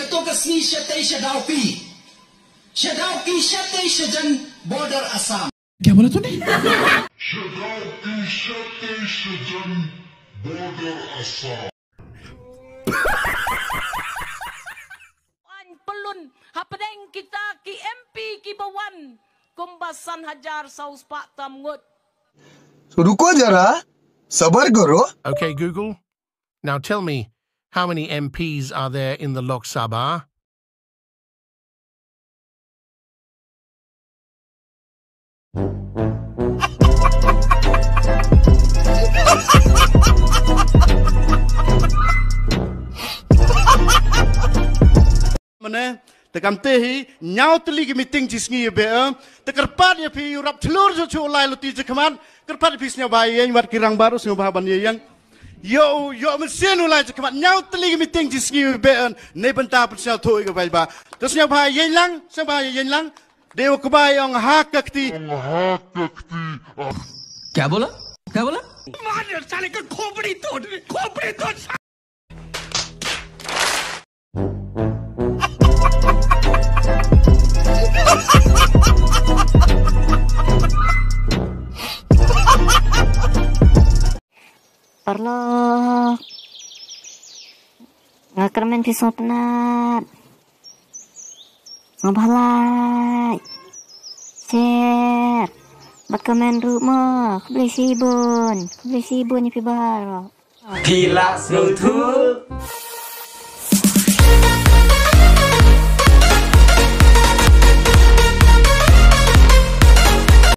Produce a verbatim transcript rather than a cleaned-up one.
To ka sngi shatei sha Dawki. Sha Dawki shatei shajan border Assam. क्या बोला तूने? Sha Dawki shatei shajan border Assam. An pylun hapdeng kita ki M P kiba wan kumba san hajar saw spah tam ngut. रुको जरा, सबर करो। Okay, Google. Now tell me, how many M Ps are there in the Lok Sabha? Mane, te kam te hi, ñiaw tylli ki meeting chi sngi ïa be, eh, te kyrpad ïa phi, u rap chlur chu chu lai luti chi khmat, kyrpad ïa phi sñiawbha ïa ïeng, wat ki rangbah ruh sñiawbha ban ïa ïeng. Ïoh, ïoh mynsiem u lai chi khmat, ñiaw tylli ki meeting chi sngi ïa be, eh, ne bynta pynsñiawthuh ïa ka bai ba. Te sñiawbha ïa ïeng lang, sñiawbha ïa ïeng lang. Dei u kbai ong ha ka kti. क्या बोला? क्या बोला? मार साले का खोपड़ी तोड़, खोपड़ी तोड़। Paralok. Nga kyrmen phi sngewtynnat. Sngewbha like, share bad comment ruh mo. Khublei shibun. Khublei shibun ïa phi baroh. Phi lah sngewthuh.